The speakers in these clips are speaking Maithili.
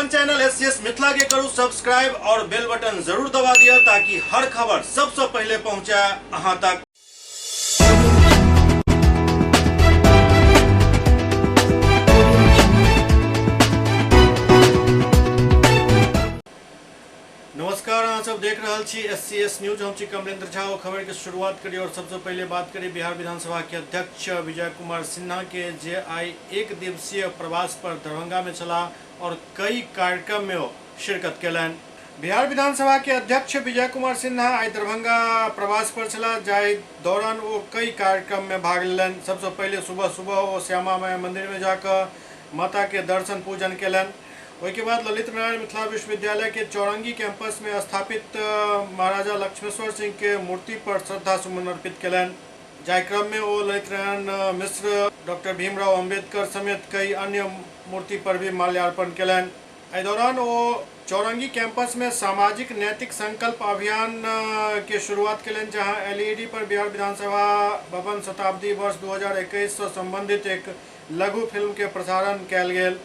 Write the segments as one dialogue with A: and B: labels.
A: अपन चैनल एससीएस मिथिला के करू सब्सक्राइब और बेल बटन जरूर दबा दिया ताकि हर खबर सबसे पहले पहुंचे अहां तक। नमस्कार, अहाँ सब देख रहल छी एस सी एस न्यूज। हम छी कमलेंद्र झा। ओ खबर के शुरुआत करी और सबसे पहले बात करी बिहार विधानसभा के अध्यक्ष विजय कुमार सिन्हा के, जे आइ एक दिवसीय प्रवास पर दरभंगा में छलाह और कई कार्यक्रम में ओ शिरकत केलनि। बिहार विधानसभा के अध्यक्ष विजय कुमार सिन्हा आइ दरभंगा प्रवास पर छलाह, जाहि दौरान ओ कई कार्यक्रम में भाग लेलनि। सबसे पहले सुबह सुबह ओ श्यामा माई मंदिर में जाकर माता के दर्शन पूजन केलनि। ओहिके बाद ललित नारायण मिथिला विश्वविद्यालय के चौरंगी कैंपस में स्थापित महाराजा लक्ष्मेश्वर सिंह के मूर्ति पर श्रद्धा सुमन अर्पित केलनि। जाहि क्रम में ओ ललित नारायण मिश्र, डॉक्टर भीमराव अंबेडकर समेत कई अन्य मूर्ति पर भी माल्यार्पण केलनि। एहि दौरान ओ चौरंगी कैंपस में सामाजिक नैतिक संकल्प अभियान के शुरुआत केलनि, जहां एलईडी पर बिहार विधानसभा भवन शताब्दी वर्ष 2021 से संबंधित एक लघु फिल्म के प्रसारण कयल गेल।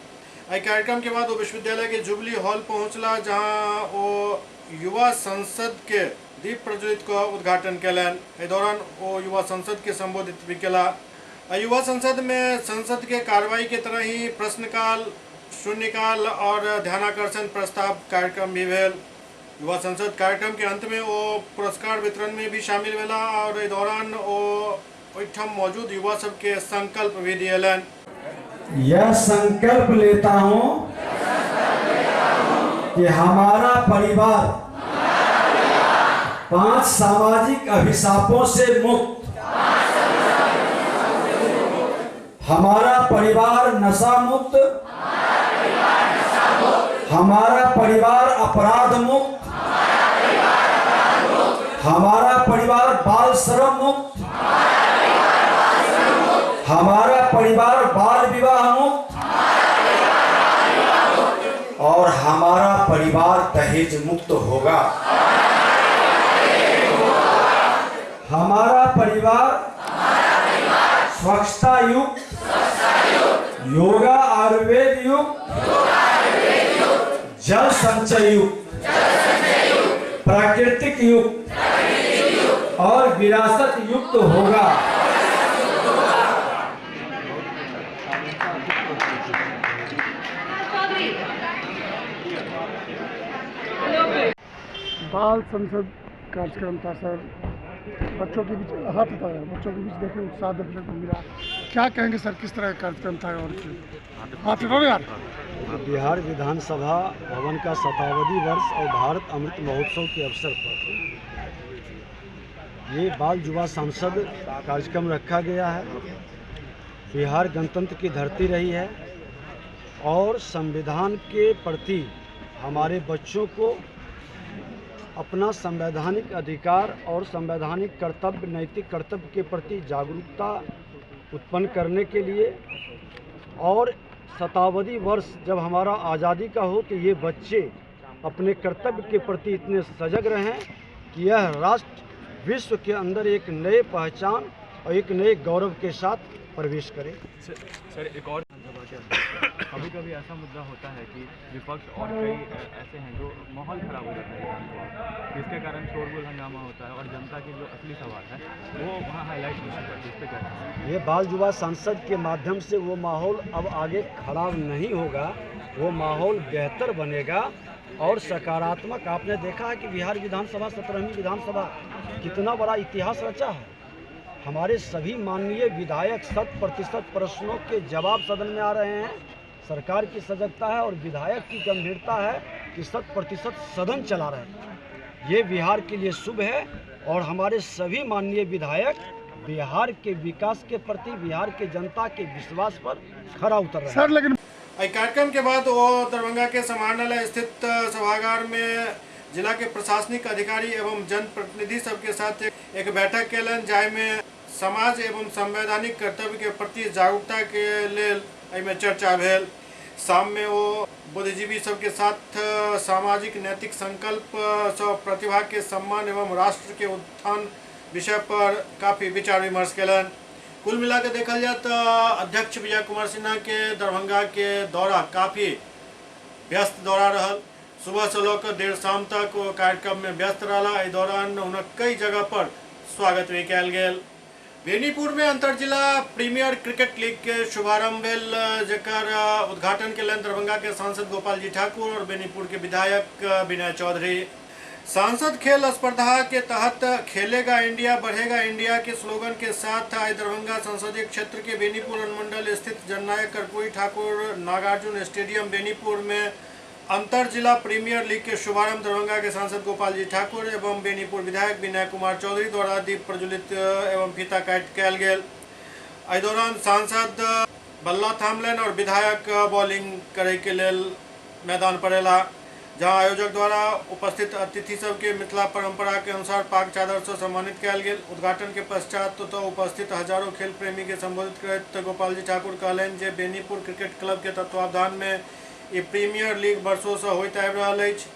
A: एहि कार्यक्रम के बाद ओ विश्वविद्यालय के जुबली हॉल पहुंचला, जहां ओ युवा संसद के दीप प्रज्वलित क उद्घाटन केलनि। एहि दौरान ओ युवा संसद के संबोधित भी केला। एहि युवा संसद में संसद के कार्रवाई के तरह ही प्रश्नकाल, शून्यकाल और ध्यानाकर्षण प्रस्ताव कार्यक्रम भी भेल। युवा संसद कार्यक्रम के अंत में ओ पुरस्कार वितरण में भी शामिल भेला और एहि दौरान ओ ओहिठाम मौजूद युवा सबके संकल्प भी दियलनि।
B: यह संकल्प लेता हूँ कि हमारा परिवार 5 सामाजिक अभिशापों से मुक्त, हमारा परिवार नशा मुक्त, हमारा परिवार अपराध मुक्त, हमारा परिवार बाल श्रम मुक्त, हमारा परिवार बाल विवाह मुक्त और हमारा परिवार दहेज मुक्त होगा। हमारा परिवार स्वच्छता युक्त, योगा आयुर्वेद युक्त, जल संचय युक्त, प्राकृतिक युक्त और विरासत युक्त होगा।
C: बाल संसद कार्यक्रम था सर, बच्चों के बीच हाथ उठाया, बच्चों के बीच देखे उत्साह देखने को मिला। क्या कहेंगे सर, किस तरह का कार्यक्रम था और क्यों? हाथ उठाओ यार।
B: बिहार विधानसभा भवन का शताब्दी वर्ष और भारत अमृत महोत्सव के अवसर पर ये बाल युवा सांसद कार्यक्रम रखा गया है। बिहार गणतंत्र की धरती रही है और संविधान के प्रति हमारे बच्चों को अपना संवैधानिक अधिकार और संवैधानिक कर्तव्य, नैतिक कर्तव्य के प्रति जागरूकता उत्पन्न करने के लिए और शताब्दी वर्ष जब हमारा आज़ादी का हो तो ये बच्चे अपने कर्तव्य के प्रति इतने सजग रहें कि यह राष्ट्र विश्व के अंदर एक नए पहचान और एक नए गौरव के साथ प्रवेश करे।
D: सर एक और कभी कभी ऐसा मुद्दा होता है कि विपक्ष और कई ऐसे हैं जो माहौल खराब हो जाता है विधानसभा, जिसके कारण शोरगुल हंगामा होता है और जनता के जो असली सवाल है वो वहाँ हाईलाइट नहीं होता। इस पे क्या कहेंगे?
B: ये बाल युवा सांसद के माध्यम से वो माहौल अब आगे खराब नहीं होगा, वो माहौल बेहतर बनेगा और सकारात्मक। आपने देखा है कि बिहार विधानसभा 17वीं विधानसभा कितना बड़ा इतिहास रचा है। हमारे सभी माननीय विधायक 100% प्रश्नों के जवाब सदन में आ रहे हैं। सरकार की सजगता है और विधायक की गंभीरता है कि 100% सदन चला रहे हैं। ये बिहार के लिए शुभ है और हमारे सभी माननीय विधायक बिहार के विकास के प्रति, बिहार के जनता के विश्वास पर खरा उतर रहे हैं।
C: सर लेकिन
A: एहि कार्यक्रम के बाद ओ दरभंगा के समाहरणालय स्थित सभागार में जिला के प्रशासनिक अधिकारी एवं जनप्रतिनिधि सबके साथ एक बैठक केलनि, जाहिमे समाज एवं संवैधानिक कर्तव्य के प्रति जागरूकता के लेल एहिमे चर्चा भेल। शाम में ओ बुद्धिजीवी सबके साथ सामाजिक नैतिक संकल्प सँ प्रतिभा के सम्मान एवं राष्ट्र के उत्थान विषय पर काफी विचार विमर्श केलनि। कुल मिला के देखल जाए तो अध्यक्ष विजय कुमार सिन्हा के दरभंगा के दौरा काफी व्यस्त दौरा रहल। सुबह से लऽ कऽ देर शाम तक ओ कार्यक्रम में व्यस्त रहला। एहि दौरान हुनक कई जगह पर स्वागत भी कयल गेल। बेनीपुर में अंतर जिला प्रीमियर क्रिकेट लीग के शुभारंभ भेल, जकर उद्घाटन केलनि दरभंगा के सांसद गोपाल जी ठाकुर और बेनीपुर के विधायक विनय चौधरी। सांसद खेल स्पर्धा के तहत खेलेगा इंडिया बढ़ेगा इंडिया के स्लोगन के साथ आइ दरभंगा संसदीय क्षेत्र के बेनीपुर अनुमंडल स्थित जननायक कर्पूरी ठाकुर नागार्जुन स्टेडियम बेनीपुर में अंतर जिला प्रीमियर लीग के शुभारंभ दरभंगा के सांसद गोपाल जी ठाकुर एवं बेनीपुर विधायक विनय कुमार चौधरी द्वारा दीप प्रज्वलित एवं फीता काटि कयल गेल। एहि दौरान सांसद बल्ला थामलनि और विधायक बॉलिंग करे के लेल मैदान पर अयला, जहां आयोजक द्वारा उपस्थित अतिथि सबके मिथिला परंपरा के अनुसार पाग चादर से सम्मानित कयल गेल। उद्घाटन के पश्चात तो उपस्थित हजारों खेल प्रेमी के संबोधित करैत गोपाल जी ठाकुर कहलनि जे बेनीपुर क्रिकेट क्लब के तत्वावधान में ई प्रीमियर लीग वर्षों से होइत आबि रहल अछि।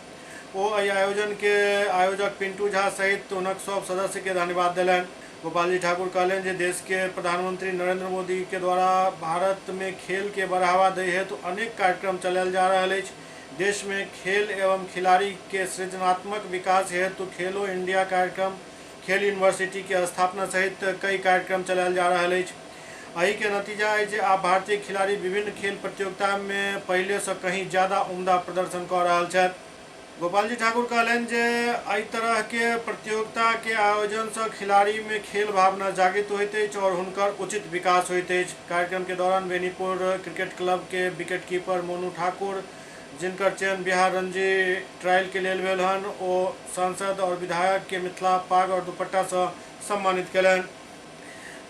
A: ओ एहि आयोजन के आयोजक पिंटू झा सहित हुनक सब सदस्य के धन्यवाद देलनि। गोपाल जी ठाकुर कहलनि जे देश के प्रधानमंत्री नरेंद्र मोदी के द्वारा भारत में खेल के बढ़ावा दै हेतु अनेक कार्यक्रम चलायल जा रहल अछि। देश में खेल एवं खिलाड़ी के सृजनात्मक विकास हेतु खेलो इंडिया कार्यक्रम, खेल यूनिवर्सिटी के स्थापना सहित कई कार्यक्रम चलायल जा रहल अछि। एहि के नतीजा अछि जे आब भारतीय खिलाड़ी विभिन्न खेल प्रतियोगिता में पहिले से कहीं ज्यादा उम्दा प्रदर्शन कऽ रहल छथि। गोपाल जी ठाकुर कहलनि जे एहि तरह के प्रतियोगिता के आयोजन से खिलाड़ी में खेल भावना जागृत होइत अछि और हुनकर उचित विकास होइत अछि। कार्यक्रम के दौरान बेनीपुर क्रिकेट क्लब के विकेट कीपर मोनू ठाकुर, जिनकर चयन बिहार रणजी ट्रायल के लेल भेल हन, ओ सांसद और विधायक के मिथिला पाग और दुपट्टा से सम्मानित केलनि।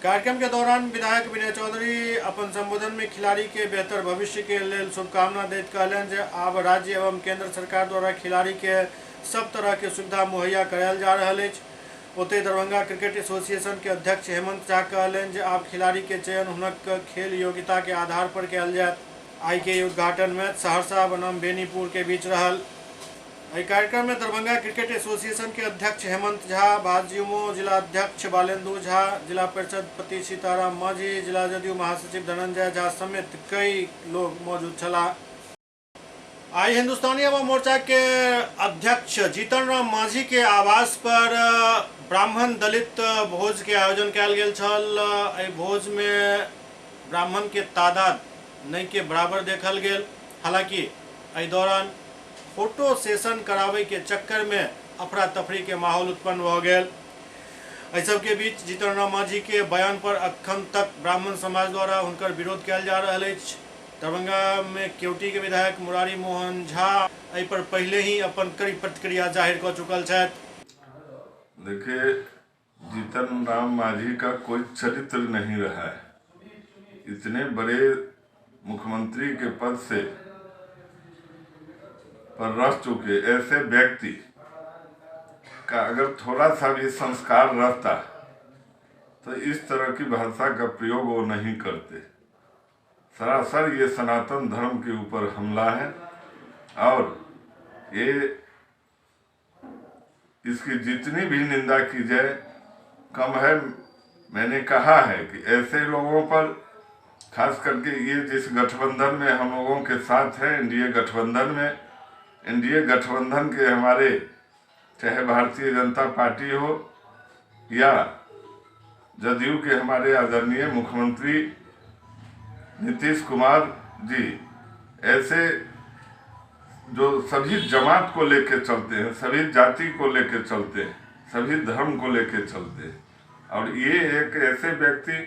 A: कार्यक्रम के दौरान विधायक विनय चौधरी अपन संबोधन में खिलाड़ी के बेहतर भविष्य के लेल शुभकामना दैत कहलनि जे आब राज्य एवं केंद्र सरकार द्वारा खिलाड़ी के सब तरह के सुविधा मुहैया करायल जा रहल अछि। ओतहि दरभंगा क्रिकेट एसोसिएशन के अध्यक्ष हेमंत झा कहलनि जे आब खिलाड़ी के चयन हुनक खेल योग्यता के आधार पर कयल जायत। आइ के उद्घाटन मैच सहरसा बनाम बेनीपुर के बीच रहल। एहि कार्यक्रम में दरभंगा क्रिकेट एसोसिएशन के अध्यक्ष हेमंत झा, भाजयुमो जिला अध्यक्ष बालेंदु झा, जिला परिषद पति सीताराम मांझी, जिला जदयू महासचिव धनंजय झा समेत कई लोग मौजूद छलाह। आइ हिंदुस्तानी अवाम मोर्चा के अध्यक्ष जीतन राम मांझी के आवास पर ब्राह्मण दलित भोज के आयोजन कयल गेल छल। एहि भोज में ब्राह्मण के तादाद नहीं के बराबर देखल गेल। हालांकि एहि दौरान फोटो सेशन करावे के चक्कर में अफरा तफरी के माहौल उत्पन्न भऽ गेल। एहि सबके बीच जीतन राम मांझी के बयान पर अखन तक ब्राह्मण समाज द्वारा हुनकर विरोध कयल जा रहल अछि। दरभंगा में केवटी के विधायक मुरारी मोहन झा एहि पर पहले ही अपन कड़ी प्रतिक्रिया जाहिर कऽ चुकल छथि।
E: देखिए, जीतन राम मांझी का कोई चरित्र नहीं रहा है। इतने बड़े मुख्यमंत्री के पद से पर रह चुके ऐसे व्यक्ति का अगर थोड़ा सा भी संस्कार रहता तो इस तरह की भाषा का प्रयोग वो नहीं करते। सरासर ये सनातन धर्म के ऊपर हमला है और ये इसकी जितनी भी निंदा की जाए कम है। मैंने कहा है कि ऐसे लोगों पर खास करके ये जिस गठबंधन में हम लोगों के साथ हैं, एनडीए गठबंधन में, एनडीए गठबंधन के हमारे चाहे भारतीय जनता पार्टी हो या जदयू के हमारे आदरणीय मुख्यमंत्री नीतीश कुमार जी, ऐसे जो सभी जमात को लेके चलते हैं, सभी जाति को लेके चलते हैं, सभी धर्म को लेके चलते हैं, और ये एक ऐसे व्यक्ति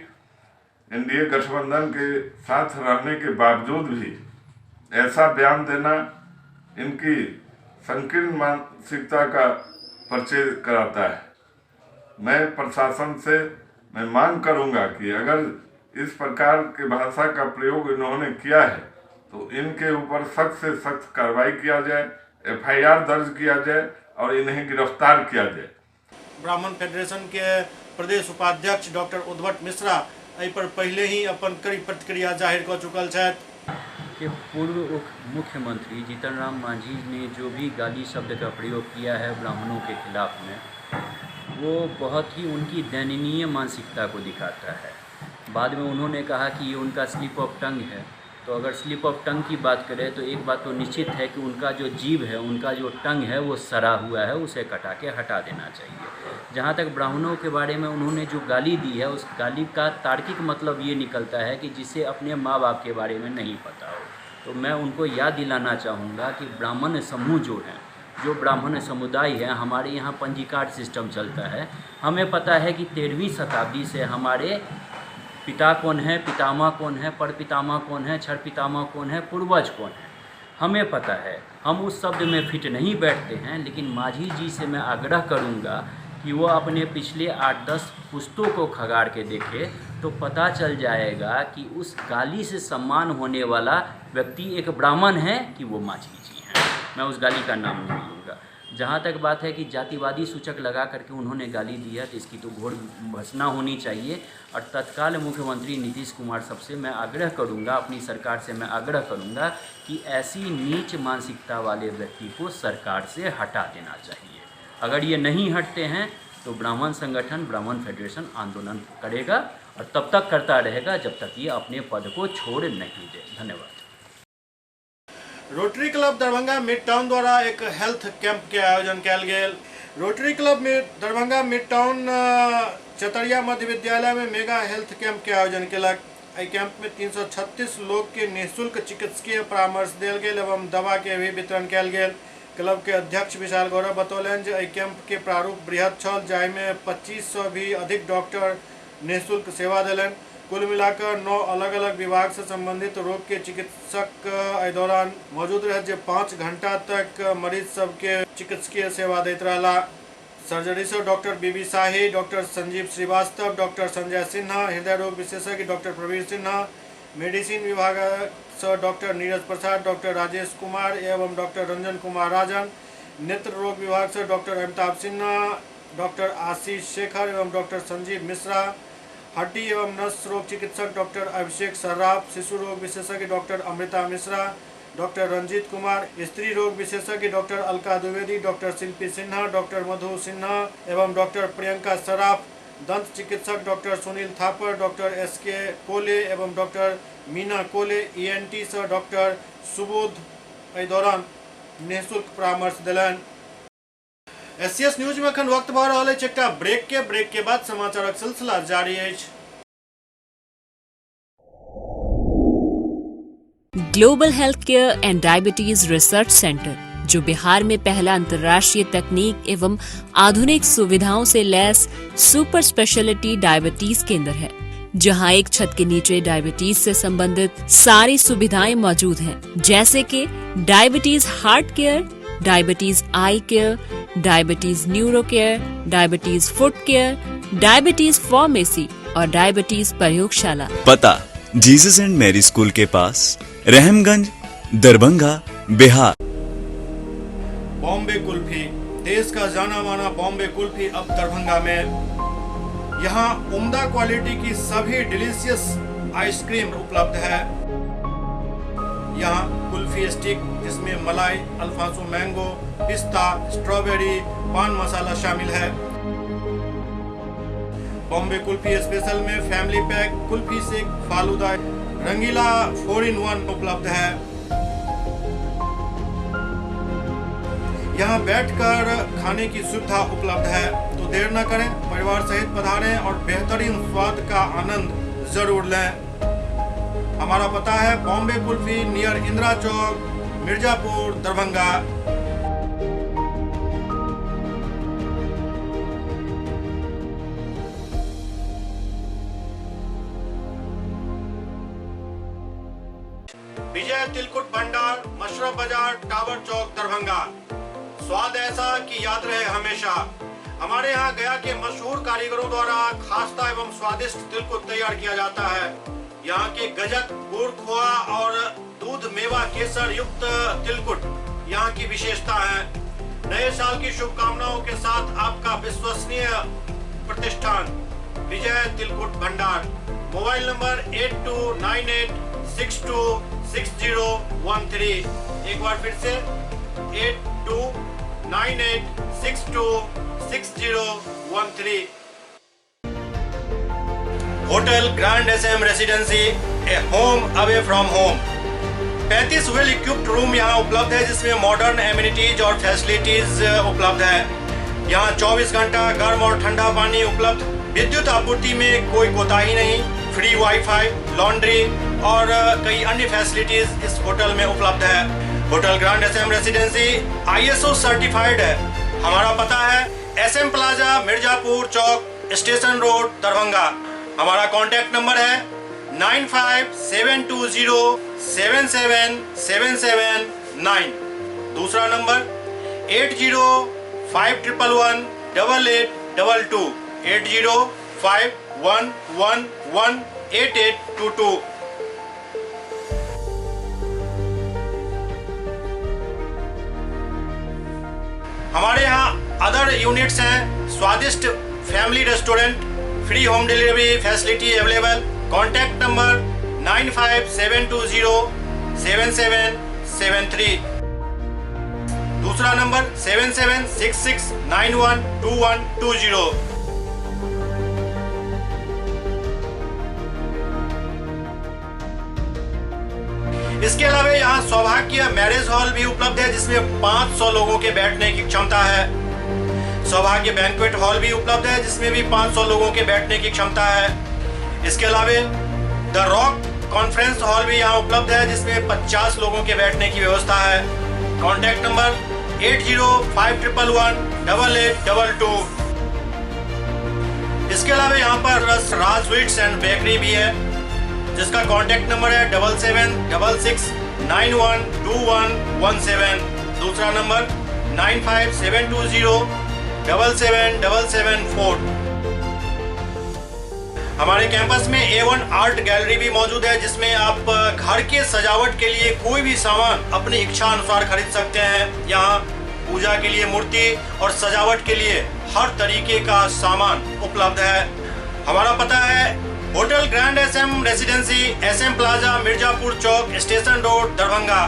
E: एनडीए गठबंधन के साथ रहने के बावजूद भी ऐसा बयान देना इनकी संकीर्ण मानसिकता का परिचय कराता है। मैं प्रशासन से मैं मांग करूंगा कि अगर इस प्रकार की भाषा का प्रयोग इन्होंने किया है तो इनके ऊपर सख्त से सख्त कार्रवाई किया जाए, एफआईआर दर्ज किया जाए और इन्हें गिरफ्तार किया जाए।
A: ब्राह्मण फेडरेशन के प्रदेश उपाध्यक्ष डॉक्टर उद्भट मिश्रा एहि पर पहले ही अपन कड़ी प्रतिक्रिया जाहिर कऽ चुकल छथि।
F: कि पूर्व मुख्यमंत्री जीतन राम मांझी ने जो भी गाली शब्द का प्रयोग किया है ब्राह्मणों के खिलाफ में, वो बहुत ही उनकी दयनीय मानसिकता को दिखाता है। बाद में उन्होंने कहा कि ये उनका स्लिप ऑफ टंग है, तो तो अगर स्लिप ऑफ टंग की बात करें तो एक बात तो निश्चित है कि उनका जो जीभ है, उनका जो टंग है वो सड़ा हुआ है, उसे कटा के हटा देना चाहिए। जहाँ तक ब्राह्मणों के बारे में उन्होंने जो गाली दी है, उस गाली का तार्किक मतलब ये निकलता है कि जिसे अपने माँ बाप के बारे में नहीं पता हो। तो मैं उनको याद दिलाना चाहूँगा कि ब्राह्मण समूह जो हैं, जो ब्राह्मण समुदाय है, हमारे यहाँ पंजीकार सिस्टम चलता है। हमें पता है कि 13वीं शताब्दी से हमारे पिता कौन है, पितामह कौन है, परपितामह कौन है, छर पितामह कौन है, पूर्वज कौन है, हमें पता है। हम उस शब्द में फिट नहीं बैठते हैं, लेकिन माझी जी से मैं आग्रह करूँगा कि वो अपने पिछले 8-10 पुश्तों को खगाड़ के देखे तो पता चल जाएगा कि उस गाली से सम्मान होने वाला व्यक्ति एक ब्राह्मण है कि वो माझी जी हैं। मैं उस गाली का नाम नहीं लूँगा। जहाँ तक बात है कि जातिवादी सूचक लगा करके उन्होंने गाली दी है, तो इसकी तो घोर भर्त्सना होनी चाहिए। और तत्काल मुख्यमंत्री नीतीश कुमार सबसे मैं आग्रह करूँगा, अपनी सरकार से मैं आग्रह करूँगा कि ऐसी नीच मानसिकता वाले व्यक्ति को सरकार से हटा देना चाहिए। अगर ये नहीं हटते हैं तो ब्राह्मण संगठन, ब्राह्मण फेडरेशन आंदोलन करेगा और तब तक करता रहेगा जब तक ये अपने पद को छोड़ नहीं दे। धन्यवाद।
A: Rotary club Darbhanga mid town द्वारा एक हेल्थ कैंप के आयोजन कयल गेल। रोटरी क्लब में दरभंगा मिड टाउन चतरिया मध्य विद्यालय में मेगा हेल्थ कैंप के आयोजन केलक। एहि कैंप में 336 लोग के निःशुल्क चिकित्सकीय परामर्श देल गेल एवं दवा के भी वितरण कयल गेल। क्लब के अध्यक्ष विशाल गौरव बतौलनि जे एहि कैंप के प्रारूप बृहद छल, जाहिमे 2500 भी अधिक डॉक्टर निःशुल्क सेवा देलनि। कुल मिलाकर 9 अलग अलग विभाग से संबंधित रोग के चिकित्सक एहि दौरान मौजूद रहे, जे 5 घंटा तक मरीज सबके चिकित्सकीय सेवा दैत रहला। सर्जरी से doctor B B Shahi, doctor Sanjeev Srivastava, doctor Sanjay Sinha, हृदय रोग विशेषज्ञ डॉक्टर प्रवीण सिन्हा, मेडिसिन विभाग से डॉक्टर नीरज प्रसाद, डॉक्टर राजेश कुमार एवं डॉक्टर रंजन कुमार राजन, नेत्र रोग विभाग से डॉक्टर अमिताभ सिन्हा, डॉक्टर आशीष शेखर एवं डॉक्टर संजीव मिश्रा, हड्डी एवं नस रोग चिकित्सक डॉक्टर अभिषेक सर्राफ, शिशु रोग विशेषज्ञ डॉक्टर अमृता मिश्रा, डॉक्टर रंजीत कुमार, स्त्री रोग विशेषज्ञ doctor Alka Dwivedi, doctor Shilpi Sinha, doctor Madhu Sinha एवं डॉक्टर प्रियंका सराफ, दंत चिकित्सक doctor Sunil Thapar, doctor S K Kole एवं डॉक्टर मीना कोले, ईएनटी से डॉक्टर सुबोध एहि दौरान निःशुल्क परामर्श देलनि। एससीएस न्यूज में अखन वक्त भऽ रहल अछि एकटा ब्रेक के बाद समाचारक सिलसिला जारी अछि।
G: Global health care and diabetes research centre, जो बिहार में पहला अंतर्राष्ट्रीय तकनीक एवं आधुनिक सुविधाओं से लैस सुपर स्पेशलिटी डायबिटीज केंद्र है, जहां एक छत के नीचे डायबिटीज से संबंधित सारी सुविधाएं मौजूद हैं, जैसे कि diabetes heart care, diabetes eye care, diabetes neuro care, diabetes foot care, diabetes pharmacy और डायबिटीज प्रयोगशाला।
H: पता जीसस एंड मैरी स्कूल के पास, रहमगंज, दरभंगा, बिहार।
A: बॉम्बे कुल्फी, देश का जाना माना बॉम्बे कुल्फी अब दरभंगा में। यहाँ उम्दा क्वालिटी की सभी डिलीशियस आइसक्रीम उपलब्ध है। यहाँ कुल्फी स्टिक, जिसमें मलाई, अल्फांसो मैंगो, पिस्ता, स्ट्रॉबेरी, पान मसाला शामिल है। बॉम्बे कुल्फी स्पेशल में family pack, kulfi shake, falooda, Rangeela 4 in 1 उपलब्ध है। यहाँ बैठकर खाने की सुविधा उपलब्ध है, तो देर न करें, परिवार सहित पधारें और बेहतरीन स्वाद का आनंद जरूर लें। हमारा पता है बॉम्बे कुल्फी, नियर इंदिरा चौक, मिर्जापुर, दरभंगा। विजय तिलकुट भंडार, मशरफ बाजार, टावर चौक, दरभंगा। स्वाद ऐसा कि याद रहे हमेशा। हमारे यहाँ गया के मशहूर कारीगरों द्वारा खास्ता एवं स्वादिष्ट तिलकुट तैयार किया जाता है। यहाँ के गजक, गुड़ खोआ और दूध मेवा केसर युक्त तिलकुट यहाँ की विशेषता है। नए साल की शुभकामनाओं के साथ आपका विश्वसनीय प्रतिष्ठान विजय तिलकुट भंडार। Mobile number 8298626013। एक बार फिर से 8298626013। Hotel grand SM residency, a home away from home. 35 well equipped room यहाँ उपलब्ध है, जिसमें मॉडर्न एमिनिटीज और फैसिलिटीज उपलब्ध है। यहाँ 24 घंटा गर्म और ठंडा पानी उपलब्ध, विद्युत आपूर्ति में कोई कोताही नहीं, फ्री वाईफाई, लॉन्ड्री और कई अन्य फैसिलिटीज इस होटल में उपलब्ध है। Hotel grand SM residency ISO certified है। हमारा पता है SM plaza, Mirzapur Chowk, station road, Darbhanga. हमारा कॉन्टैक्ट नंबर है 9572077779। दूसरा नंबर 805111 8822, 8051118822। हमारे यहाँ अदर यूनिट्स हैं, स्वादिष्ट family restaurant, free home delivery facility available. Contact number 9572077773। दूसरा नंबर 7766912120। इसके अलावा यहाँ सौभाग्य मैरिज हॉल भी उपलब्ध है, जिसमें 500 लोगों के बैठने की क्षमता है। सौभाग्य बैंक्वेट हॉल भी उपलब्ध है, जिसमें भी 500 लोगों के बैठने की क्षमता है। इसके अलावा the rock conference hall भी यहाँ उपलब्ध है, जिसमें 50 लोगों के बैठने की व्यवस्था है। Contact number 805111 8822। इसके अलावा यहाँ पर राज स्वीट्स एंड बेकरी भी है, जिसका कॉन्टैक्ट नंबर है 7766912117। दूसरा नंबर 9572077774। हमारे कैंपस में A1 art gallery भी मौजूद है, जिसमें आप घर के सजावट के लिए कोई भी सामान अपनी इच्छा अनुसार खरीद सकते हैं। यहाँ पूजा के लिए मूर्ति और सजावट के लिए हर तरीके का सामान उपलब्ध है। हमारा पता है hotel grand SM residency, SM plaza, Mirzapur Chowk, station road, Darbhanga.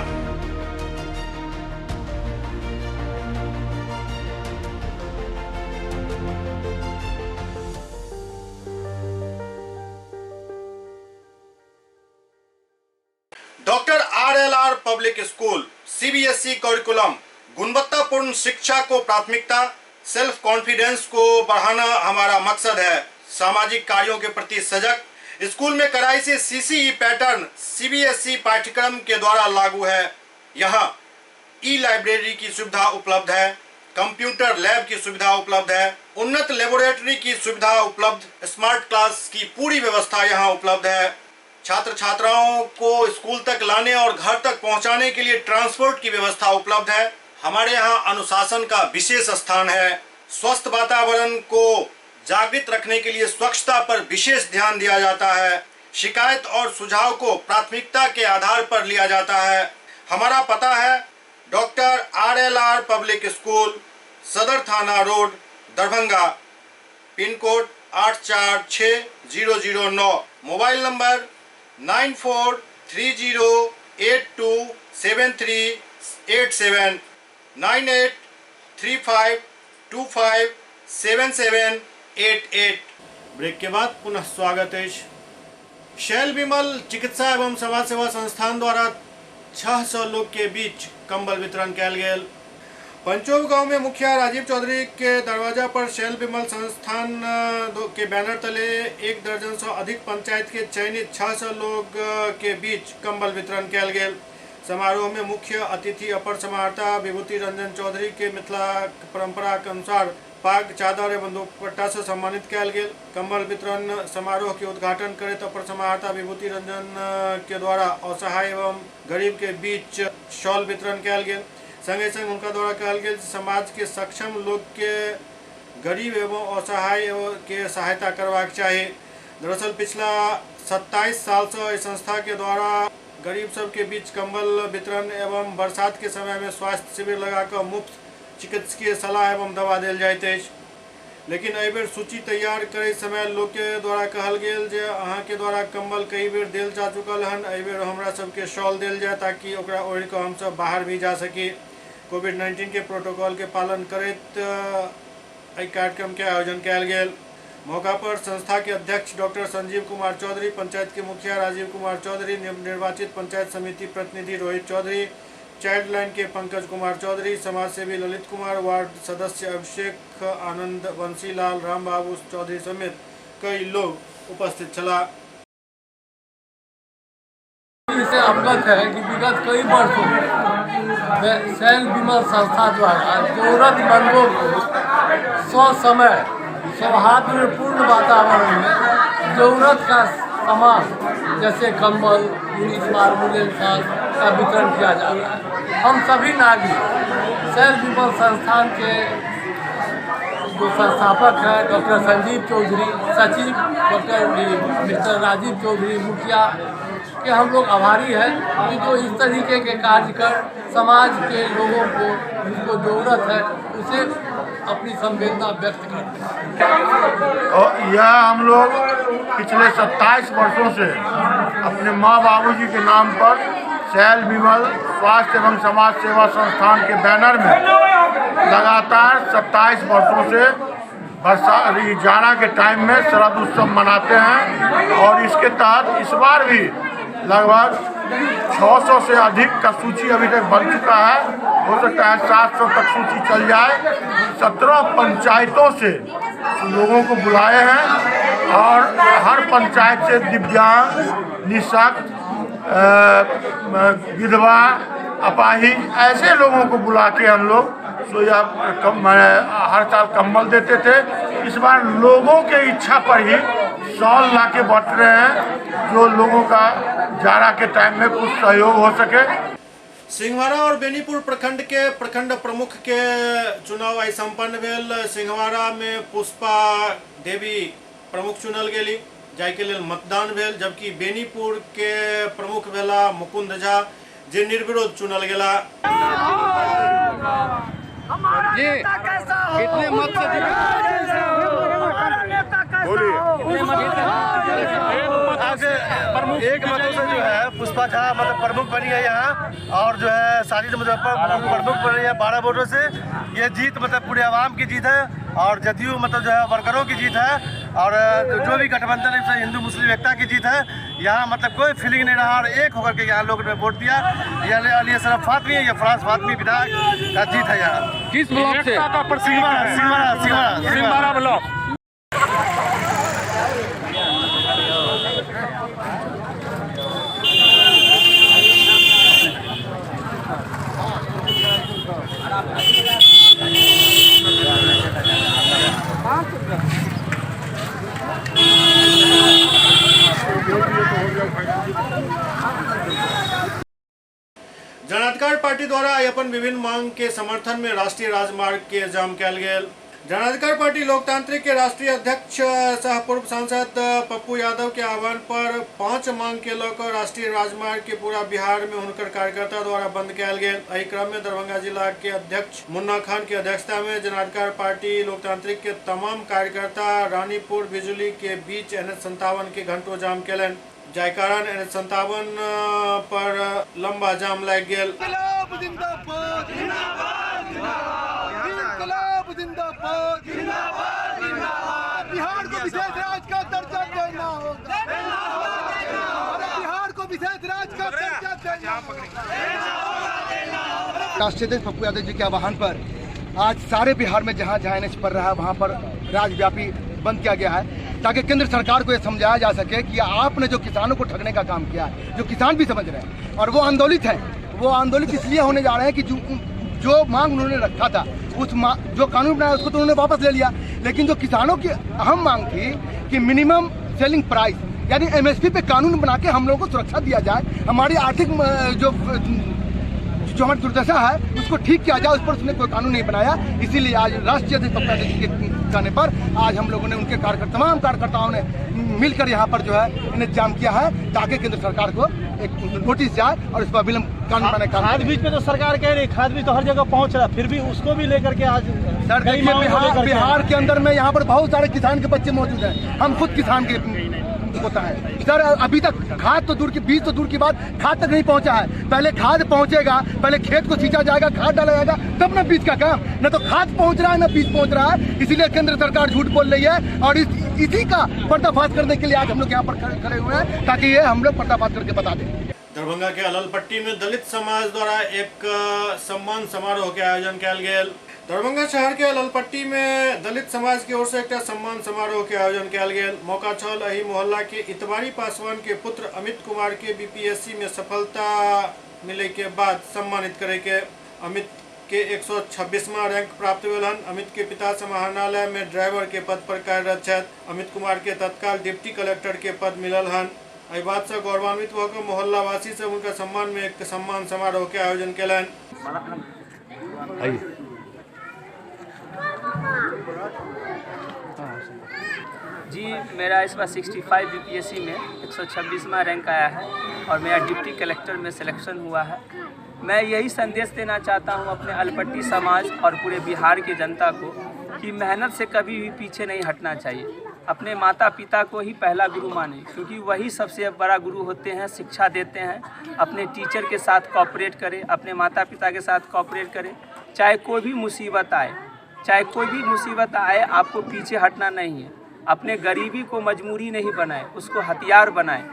A: Doctor RLR public school, CBSE curriculum, गुणवत्तापूर्ण शिक्षा को प्राथमिकता, सेल्फ कॉन्फिडेंस को बढ़ाना हमारा मकसद है। सामाजिक कार्यों के प्रति सजग, स्कूल में कड़ाई से सीसीई पैटर्न सीबीएसई पाठ्यक्रम के द्वारा लागू है। यहाँ ई लाइब्रेरी की सुविधा उपलब्ध है, कंप्यूटर लैब की सुविधा उपलब्ध है, उन्नत लेबोरेटरी की सुविधा उपलब्ध, स्मार्ट क्लास की पूरी व्यवस्था यहाँ उपलब्ध है। छात्र छात्राओं को स्कूल तक लाने और घर तक पहुँचाने के लिए ट्रांसपोर्ट की व्यवस्था उपलब्ध है। हमारे यहाँ अनुशासन का विशेष स्थान है। स्वस्थ वातावरण को जागृत रखने के लिए स्वच्छता पर विशेष ध्यान दिया जाता है। शिकायत और सुझाव को प्राथमिकता के आधार पर लिया जाता है। हमारा पता है doctor RLR public school, Sadar थाना road, Darbhanga, pin code 846009। Mobile number 9430827387, 9835257788। Break के बाद पुनः स्वागत है। शैल विमल चिकित्सा एवं समाज सेवा संस्थान द्वारा 600 लोग के बीच कंबल वितरण कयल गेल। पंचोब गांव में मुखिया राजीव चौधरी के दरवाजा पर शैल विमल संस्थान के बैनर तले 1 दर्जन से अधिक पंचायत के चयनित 600 लोग के बीच कंबल वितरण कयल गेल। समारोह में मुख्य अतिथि अपर समाहर्ता विभूति रंजन चौधरी के मिथिला परंपरा के अनुसार पाग, चादर एवं दुपट्टा से सम्मानित कयल गेल। कंबल वितरण समारोह के उद्घाटन करैत अपर समाहर्ता विभूति रंजन के द्वारा असहाय एवं गरीब के बीच शॉल वितरण कयल गेल। संगे संग उनका द्वारा कहल गेल समाज के सक्षम लोग के गरीब एवं असहाय के सहायता करबाक चाही। दरअसल पिछला 27 साल से इस संस्था के द्वारा गरीब सबके बीच कंबल वितरण एवं बरसात के समय में स्वास्थ्य शिविर लगाकर मुफ्त चिकित्सकीय सलाह एवं दवा देल जाइत अछि। लेकिन एहि बेर सूची तैयार करे समय लोग के द्वारा कहल गेल जे अहाँ के द्वारा कंबल कई बेर देल जा चुकल हन, एहि बेर हमरा सबके शॉल देल जाए ताकि ओकरा ओढ़ि कऽ हमसब बाहर भी जा सकी। कोविड-19 के प्रोटोकॉल के पालन करैत एहि कार्यक्रम के आयोजन कयल गेल। मौका पर संस्था के अध्यक्ष डॉक्टर संजीव कुमार चौधरी, पंचायत के मुखिया राजीव कुमार चौधरी, निर्वाचित पंचायत समिति प्रतिनिधि रोहित चौधरी, चाइल्ड लाइन के पंकज कुमार चौधरी, समाज सेवी ललित कुमार, वार्ड सदस्य अभिषेक आनंद, बंसीलाल, रामबाबू चौधरी समेत कई लोग उपस्थित छला।
I: इससे अवगत है कि विगत कई वर्षों में शैल विमल संस्था द्वारा जरूरतमंदों को ससमय सौहार्दपूर्ण वातावरण में जरूरत का सामान जैसे कंबल, यूनिफॉर्म, साल का वितरण किया जा रहा है। हम सभी नागरिक शैल विमल संस्थान के जो संस्थापक हैं डॉक्टर संजीव चौधरी, सचिव डॉक्टर मिस्टर राजीव चौधरी, मुखिया के हम लोग आभारी हैं कि जो इस तरीके के कार्य कर समाज के लोगों को जिनको ज़रूरत है उसे अपनी संवेदना व्यक्त करते हैं।
J: और यह हम लोग पिछले 27 वर्षों से अपने माँ बाबूजी के नाम पर शैल विमल स्वास्थ्य एवं समाज सेवा संस्थान के बैनर में लगातार 27 वर्षों से बरसा जाड़ा के टाइम में शरद उत्सव मनाते हैं और इसके तहत इस बार भी लगभग 600 से अधिक का सूची अभी तक बन चुका है। हो सकता है 700 तक सूची चल जाए। 17 पंचायतों से लोगों को बुलाए हैं और हर पंचायत से दिव्यांग, निःशक्त, विधवा, अपाहिज ऐसे लोगों को बुला के हम लोग सोया हर साल कंबल देते थे। इस बार लोगों के इच्छा पर ही शॉल ला के बांट रहे हैं, जो लोगों का जाड़ा के टाइम में कुछ सहयोग हो सके।
A: सिंहवाड़ा और बेनीपुर प्रखंड के प्रखंड प्रमुख के चुनाव आई संपन्न भेल। सिंहवाड़ा में पुष्पा देवी प्रमुख चुनल गेली, जाय के लेल मतदान भेल, जबकि बेनीपुर के प्रमुख भेला मुकुंद झा जे निर्विरोध चुनल गेला।
K: कितने मत से
L: एक मतों से जो है पुष्पा झा मतलब प्रमुख बनी है यहाँ, और जो है साजिद मुजफ्फर प्रमुख बनी है 12 वोटों से। ये जीत मतलब पूरे आवाम की जीत है और जदयू मतलब जो है वर्करों की जीत है और जो भी गठबंधन है हिंदू मुस्लिम एकता की जीत है। यहाँ मतलब कोई फीलिंग नहीं रहा और एक होकर के यहाँ लोगों ने वोट दिया। यह अली अशरफ फातमी या फराज फातमी विधायक का जीत है यहाँ।
K: किस ब्लॉक से?
L: सिंहवाड़ा, सिंहवाड़ा, सिंहवाड़ा,
K: सिंहवाड़ा ब्लॉक।
A: जनाधिकार पार्टी द्वारा अपन विभिन्न मांग के समर्थन में राष्ट्रीय राजमार्ग के जाम कयल गेल। जनाधिकार पार्टी लोकतांत्रिक के राष्ट्रीय अध्यक्ष सह पूर्व सांसद पप्पू यादव के आह्वान पर 5 मांग के लऽ राष्ट्रीय राजमार्ग के पूरा बिहार में हुनकर कार्यकर्ता द्वारा बंद कयल गेल। एहि क्रम में दरभंगा जिला के अध्यक्ष मुन्ना खान के अध्यक्षता में जनाधिकार पार्टी लोकतांत्रिक के तमाम कार्यकर्ता रानीपुर बिजुली के बीच NH 57 के घंटों जाम कयलनि, जाहि कारण NH 57 पर लंबा जाम लागि गेल।
K: बिहार को विशेष राज्य का दर्जा देना होगा, बिहार को विशेष राज्य का दर्जा देना होगा।
M: राष्ट्रीय अध्यक्ष पप्पू यादव जी के आह्वान पर आज सारे बिहार में जहां जहां एनएच पड़ रहा है वहां पर राज्यव्यापी बंद किया गया है, ताकि केंद्र सरकार को यह समझाया जा सके कि आपने जो किसानों को ठगने का काम किया है, जो किसान भी समझ रहे हैं और वो आंदोलित हैं, वो आंदोलित इसलिए होने जा रहे हैं कि जो मांग उन्होंने रखा था, उस जो कानून बनाया उसको तो उन्होंने वापस ले लिया, लेकिन जो किसानों की अहम मांग थी कि मिनिमम सेलिंग प्राइस यानी एमएसपी पे कानून बना के हम लोगों को सुरक्षा दिया जाए, हमारी आर्थिक जो हमारी दुर्दशा है उसको ठीक किया जाए, उस पर उसने कोई कानून नहीं बनाया। इसीलिए आज राष्ट्रीय अध्यक्ष पप्पू यादव जी के कहने पर आज हम लोगों ने उनके तमाम कार्यकर्ताओं ने मिलकर यहाँ पर जो है इन्हें जाम किया है, ताकि केंद्र सरकार को एक नोटिस जाए और इस पर विलंब कानून बनाने का।
N: खाद बीज पे तो सरकार कह रही है खाद बीज तो हर जगह पहुँच रहा है, फिर भी उसको भी लेकर के आज
M: सर देखिए बिहार के अंदर में यहाँ पर बहुत सारे किसान के बच्चे मौजूद हैं, हम खुद किसान के होता है सर। अभी तक खाद तो दूर की, बीज तो दूर की बात, खाद तक नहीं पहुंचा है। पहले खाद पहुंचेगा, पहले खेत को सींचा जाएगा, खाद डाला जाएगा, तब ना बीज का काम। न तो खाद पहुंच रहा है न बीज पहुंच रहा है। इसीलिए केंद्र सरकार झूठ बोल रही है और इस इसी का पर्दाफाश करने के लिए आज हम लोग यहाँ पर खड़े हुए हैं, ताकि ये हम लोग पर्दाफाश करके बता दें।
A: दरभंगा के अललपट्टी में दलित समाज द्वारा एक सम्मान समारोह के आयोजन कयल गेल। दरभंगा शहर के अललपट्टी में दलित समाज की ओर से एक सम्मान समारोह के आयोजन कयल गेल। मौका छल एहि मोहल्ला के इतवारी पासवान के पुत्र अमित कुमार के बीपीएससी में सफलता मिले के बाद सम्मानित करे के। अमित के 126वां रैंक प्राप्त भेल हन। अमित के पिता समाहरणालय में ड्राइवर के पद पर कार्यरत छथि। अमित कुमार के तत्काल डिप्टी कलेक्टर के पद मिलल हन। एहि बात से गौरवान्वित भऽ कऽ मोहल्लावासी सब उनका सम्मान में एक सम्मान समारोह के आयोजन कयलनि।
O: जी, मेरा इस बार 65 बीपीएससी में 126वां रैंक आया है और मेरा डिप्टी कलेक्टर में सिलेक्शन हुआ है। मैं यही संदेश देना चाहता हूं अपने अलपट्टी समाज और पूरे बिहार की जनता को कि मेहनत से कभी भी पीछे नहीं हटना चाहिए। अपने माता पिता को ही पहला गुरु माने, क्योंकि वही सबसे बड़ा गुरु होते हैं, शिक्षा देते हैं। अपने टीचर के साथ कॉपरेट करें, अपने माता पिता के साथ कॉपरेट करें, चाहे कोई भी मुसीबत आए, चाहे कोई भी मुसीबत आए, आपको पीछे हटना नहीं है। अपने गरीबी को मजबूरी नहीं बनाए, उसको हथियार बनाए।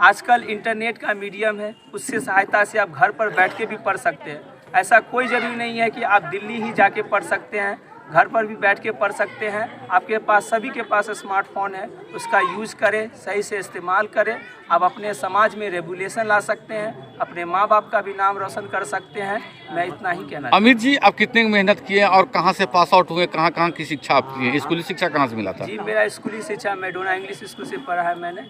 O: आजकल इंटरनेट का मीडियम है, उससे सहायता से आप घर पर बैठ के भी पढ़ सकते हैं। ऐसा कोई ज़रूरी नहीं है कि आप दिल्ली ही जाके पढ़ सकते हैं, घर पर भी बैठ के पढ़ सकते हैं। आपके पास, सभी के पास स्मार्टफोन है, उसका यूज़ करें, सही से इस्तेमाल करें। आप अपने समाज में रेगुलेशन ला सकते हैं, अपने माँ बाप का भी नाम रोशन कर सकते हैं। मैं इतना ही कहना।
P: अमित जी, आप कितने मेहनत किए और कहाँ से पास आउट हुए, कहाँ कहाँ की शिक्षा आपकी है, स्कूली शिक्षा कहाँ से मिला था?
O: जी, मेरा स्कूली शिक्षा मेडोना इंग्लिश स्कूल से पढ़ा है मैंने।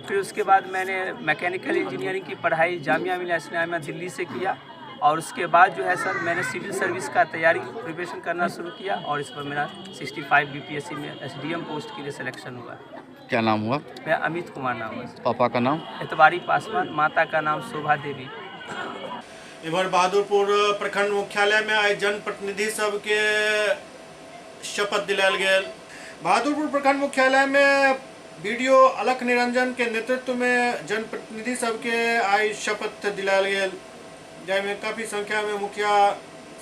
O: फिर उसके बाद मैंने मैकेनिकल इंजीनियरिंग की पढ़ाई जामिया मिलिया इस्लामिया दिल्ली से किया और उसके बाद जो है सर मैंने सिविल सर्विस का तैयारी प्रिपरेशन करना शुरू किया और इस पर मेरा 65 बीपीएससी में एसडीएम पोस्ट के लिए सिलेक्शन हुआ।
P: क्या नाम हुआ?
O: मैं अमित कुमार नाम है।
P: पापा का नाम?
O: इतवारी पासवान, माता का नाम शोभा देवी।
A: इधर बहादुरपुर प्रखंड मुख्यालय में आइ जनप्रतिनिधि सबके शपथ दिलायल गेल। बहादुरपुर प्रखंड मुख्यालय में बीडीओ अलख निरंजन के नेतृत्व में जनप्रतिनिधि सबके आइ शपथ दिलायल गेल, जाहिमे काफ़ी संख्या में मुखिया,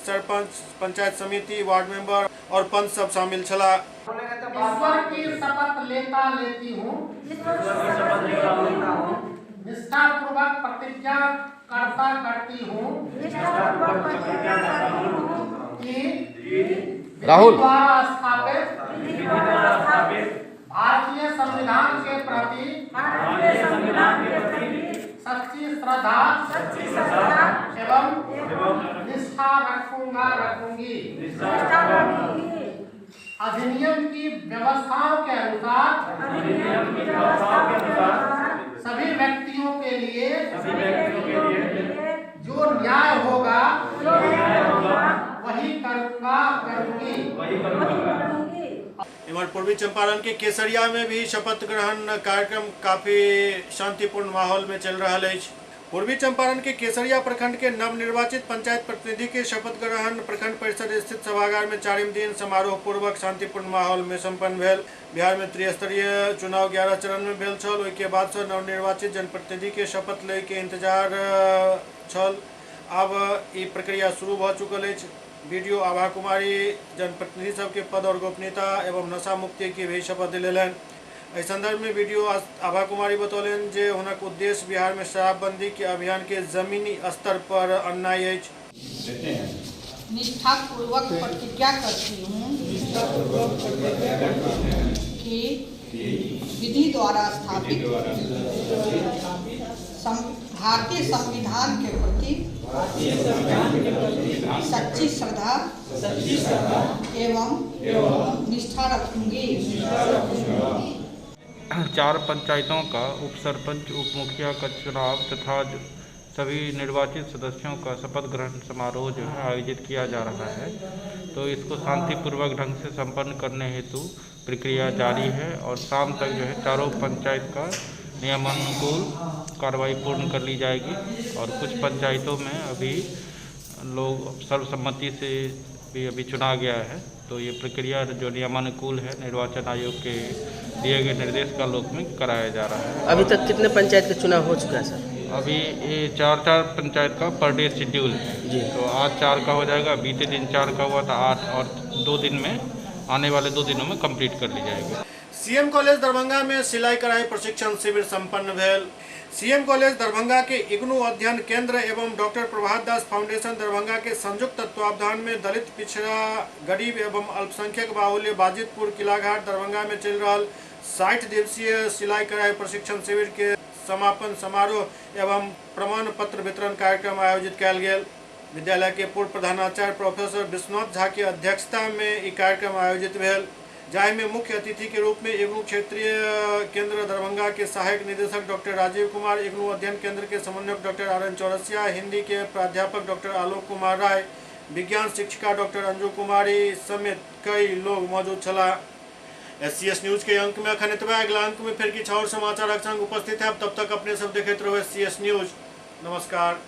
A: सरपंच, पंचायत समिति, वार्ड मेंबर और पंच सब शामिल छला।
Q: ईश्वर की शपथ लेता लेती हूँ, निष्ठापूर्वक प्रतिज्ञा करता करती हूँ कि
P: राहुल
Q: द्वारा स्थापित भारतीय संविधान के प्रति सच्ची श्रद्धा एवं निष्ठा रखूंगा रखूंगी। अधिनियम की व्यवस्थाओं के अनुसार सभी व्यक्तियों के लिए जो न्याय होगा वही करूंगा करूंगी।
A: इधर पूर्वी चंपारण के केसरिया में भी शपथ ग्रहण कार्यक्रम काफी शांतिपूर्ण माहौल में चल रहा है। पूर्वी चंपारण के केसरिया प्रखंड के नवनिर्वाचित पंचायत प्रतिनिधि के शपथ ग्रहण प्रखंड परिसर स्थित सभागार में चारिम दिन समारोह पूर्वक शांतिपूर्ण माहौल में संपन्न भेल। बिहार में त्रिस्तरीय चुनाव 11 चरण में भेल छल। ओहि के बाद से नवनिर्वाचित जनप्रतिनिधि के शपथ लय के इंतजार छल। अब ई प्रक्रिया शुरू भ चुकल अछि। बीडीओ आभा कुमारी जनप्रतिनिधि सबके पद और गोपनीयता एवं नशा मुक्ति की भी शपथ दिलेलनि। एहि संदर्भ में बीडीओ आभा कुमारी बतौलनि जे हुनक उद्देश्य बिहार में शराबबंदी के अभियान के जमीनी स्तर पर अननाइ अछि।
Q: निष्ठापूर्वक प्रतिज्ञा करती हूँ कि विधि द्वारा स्थापित भारतीय संविधान के प्रति सच्ची श्रद्धा एवं निष्ठा रखूंगी।
R: 4 पंचायतों का उप सरपंच, उप मुखिया का चुनाव तथा सभी निर्वाचित सदस्यों का शपथ ग्रहण समारोह जो है आयोजित किया जा रहा है। तो इसको शांतिपूर्वक ढंग से संपन्न करने हेतु प्रक्रिया जारी है और शाम तक जो है चारों पंचायत का नियमानुकूल कार्रवाई पूर्ण कर ली जाएगी। और कुछ पंचायतों में अभी लोग सर्वसम्मति से भी अभी चुना गया है, तो ये प्रक्रिया जो नियमानुकूल है निर्वाचन आयोग के दिए गए निर्देश का लोक में कराया जा रहा है।
S: अभी तक कितने पंचायत का चुनाव हो चुका है सर?
R: अभी ये 4-4 पंचायत का पर डे शेड्यूल है जी। तो आज 4 का हो जाएगा, बीते दिन 4 का हुआ था, 8 और 2 दिन में, आने वाले 2 दिनों में कंप्लीट कर ली जाएगी।
A: सीएम कॉलेज दरभंगा में सिलाई कढ़ाई प्रशिक्षण शिविर संपन्न भेल। सीएम कॉलेज दरभंगा के इग्नू अध्ययन केंद्र एवं डॉक्टर प्रभात दास फाउंडेशन दरभंगा के संयुक्त तत्वावधान में दलित, पिछड़ा, गरीब एवं अल्पसंख्यक बाहुल्य बाजितपुर किलाघाट दरभंगा में चल रहा 60 दिवसीय सिलाई कढ़ाई प्रशिक्षण शिविर के समापन समारोह एवं प्रमाण पत्र वितरण कार्यक्रम आयोजित कयल गेल। विद्यालय के पूर्व प्रधानाचार्य प्रोफेसर विश्वनाथ झा के अध्यक्षता में ई कार्यक्रम आयोजित भेल, जाहि में मुख्य अतिथि के रूप में इग्नू क्षेत्रीय केंद्र दरभंगा के सहायक निदेशक डॉक्टर राजीव कुमार, इग्नू अध्ययन केंद्र के समन्वयक doctor R N Chaurasia, Hindi के प्राध्यापक डॉक्टर आलोक कुमार राय, विज्ञान शिक्षिका डॉक्टर अंजू कुमारी समेत कई लोग मौजूद छलाह। एससीएस न्यूज के अंक में अखन एतबे। अगला अंक में फिर किछु और समाचारक संग उपस्थित है। तब तक अपने सब देखैत रहू एससीएस न्यूज। नमस्कार।